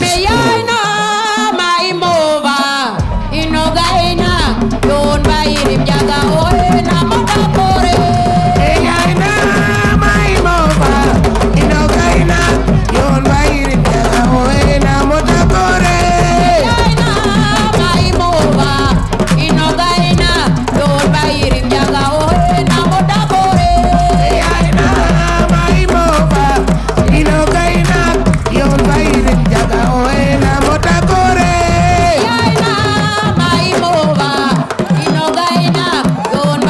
Meyana maimova inogaina don bairim jaga oena motakore. Meyana maimova inogaina don bairim jaga oena motakore. Meyana maimova inogaina don bairim jaga oena motakore. Meyana maimova inogaina don bairim jaga oena motakore. Meyana maimova inogaina don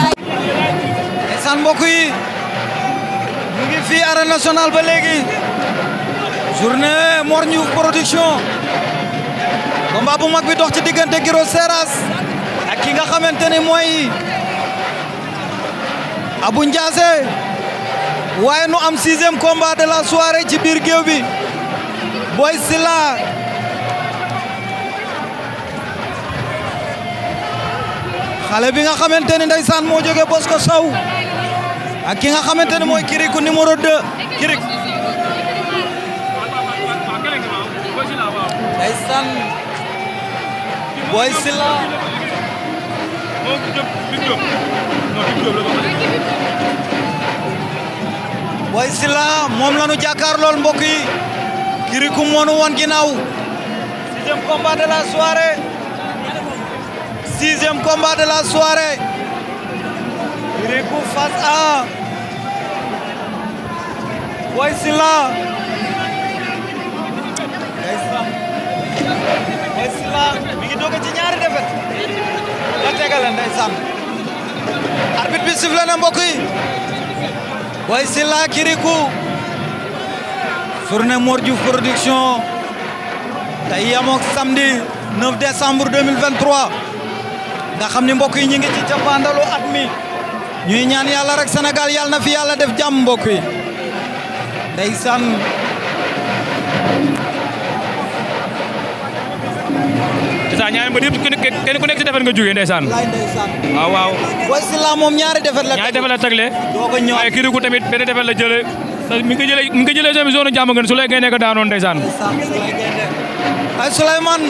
san mbokk yi ñu ngi fii arène nationale ba léegi journée Mor Diouf production combat bu mag bi dox ci diggante Guiro Seras ak ki nga xamante ni mooy Abou Ndiassé waaye nu am 6e combat de la soirée ci biir géew bi Boy Sylla xale bi nga xamante ni ndeysaan moo jóge Bosco Sow ak ki nga xamante ne mooy Kirikou numéro 2 Kirik ndeysaan Boy Sylla Boy Sylla moom la nu jàkkaar lool mbokk yi Kirikou moo nu woon ginnaaw 6e combat de la soirée 6e combat de la soirée Kirikou face à Boy Sylla ndeysaan Boy Sylla mi ngi doog ci ñaari defet la tegale ndeysaan arbitre bi sifflé na mbokk yi Boy Sylla Kirikou journée Mor Diouf production tey yamook samedi 9 décembre 2023 nga xam ni mbokk yi ñu ngi ci cappaandalu at mi ñuy ñaan yàlla rek Sénégal yàlla na fi yàlla def jàmm mbokk yi ndeysaan ndeysaan ñaari mbër yëpp kenn ku nekk ci defet nga jógee ndeysaan lay ndeysaan waaw waaw Boy Sylla moom ñaari defet la ñaari defet la tegle doog a ñëw waaye Kirikou tamit benn defet la jële mi ngi jëlee seen zone jàmm ngeen su lay gaynde ko daanoon ndeysaan ay Souleymane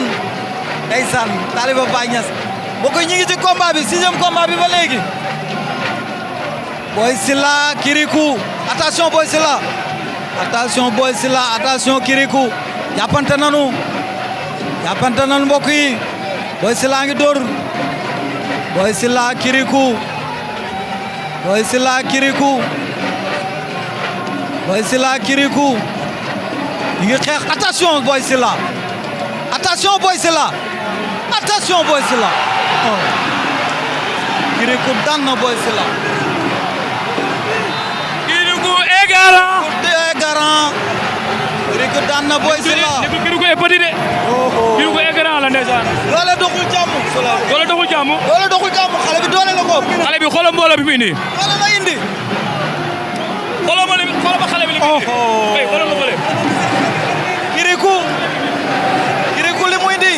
ndeysaan taaliba Baay Ñas mbokk yi ñu ngi ci combat bi 6e combat bi ba léegi Boy Sylla Kirikou attention Boy Sylla attention Boy Sylla attention Kirikou jàppante nanu mbokk yi Boy Sylla ngi dóor Boy Sylla Kirikou Boy Sylla Kirikou Boy Sylla Kirikou ñu ngi xeex attention Boy Sylla attention Boy Sylla attention Boy Sylla Kirikou daan na Boy Sylla Kirikou est garant Kirikou daan na Boy Sylla Kirikou est petit de Kirikou est garant la ndeysaan doole doxul jàmm doole doxul jàmm xale bi doole la ko xale bi xoolal mbooloo bi mu indi doole la indi xoolal ba xale bi li mu indi ay xoolal ma fële Kirikou li mu indi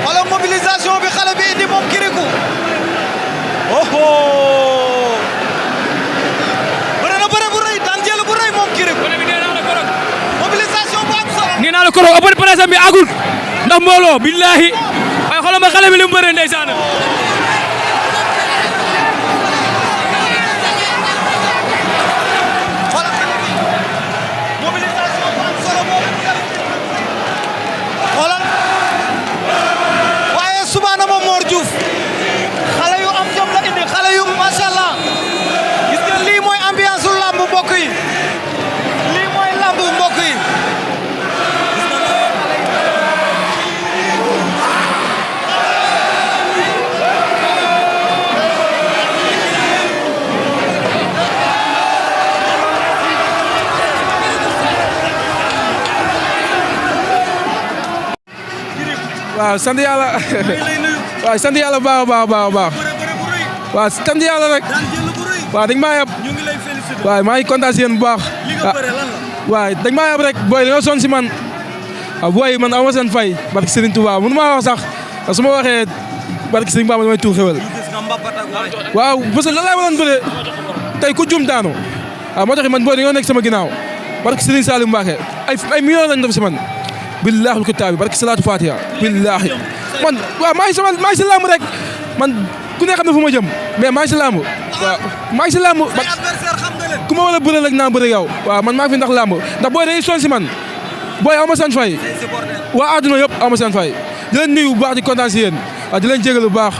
xoolal mobilisation bi xale bi indi moom Kirikou bëre na bëre bu rëy daan jël bu rëy moom Kirikou mobilisation bu am solo nee naa la korog open presse bi agul ndax mbooloo billahi waaye xoolal ma xale bi li mu bëre ndeysaan mobilisation bu am solo moom xoolal waaye subaana moom Mor Diouf xale yu am jom la indi xale yu macha allah gis nga lii mooy ambiance u lamb mbokk yi lii mooy lamb mbokk yi waaw sant yàlla waaw sant yàlla bu baax a baax waaw sant yàlla rek waaw dañ maa yab waaw maa ngi kontaan si yéen bu baax waaw dañ maa yab rek booy dañoo sonn si man waaw booy man aw ma seen fay barke Serigne Touba mënu maa wax sax su ma waxee barke Serigne Bamba damay tuur xewal waaw parce que lan laa waroon bëree tey ku juum daanu waaw moo tax man booy dañoo nekk sama ginnaaw barke Serigne Saliou Mbacké ay millions lañ def si man billaahi wal kitaabi barki salaatu fatiha billaahi man waaw maa ngi si làmb rek man ku ne xam ne fu ma jëm mais maa ngi si làmb waaw maa ngi si làmb ku ma war a bëre rek naa bëre yow waaw man maa ngi fi ndax làmb ndax booy dañuy sonn si man booy aw ma seen fay waa àdduna yëpp aw ma seen fay di leen nuyu bu baax di kontaan si yéen waaw di leen jégal bu baax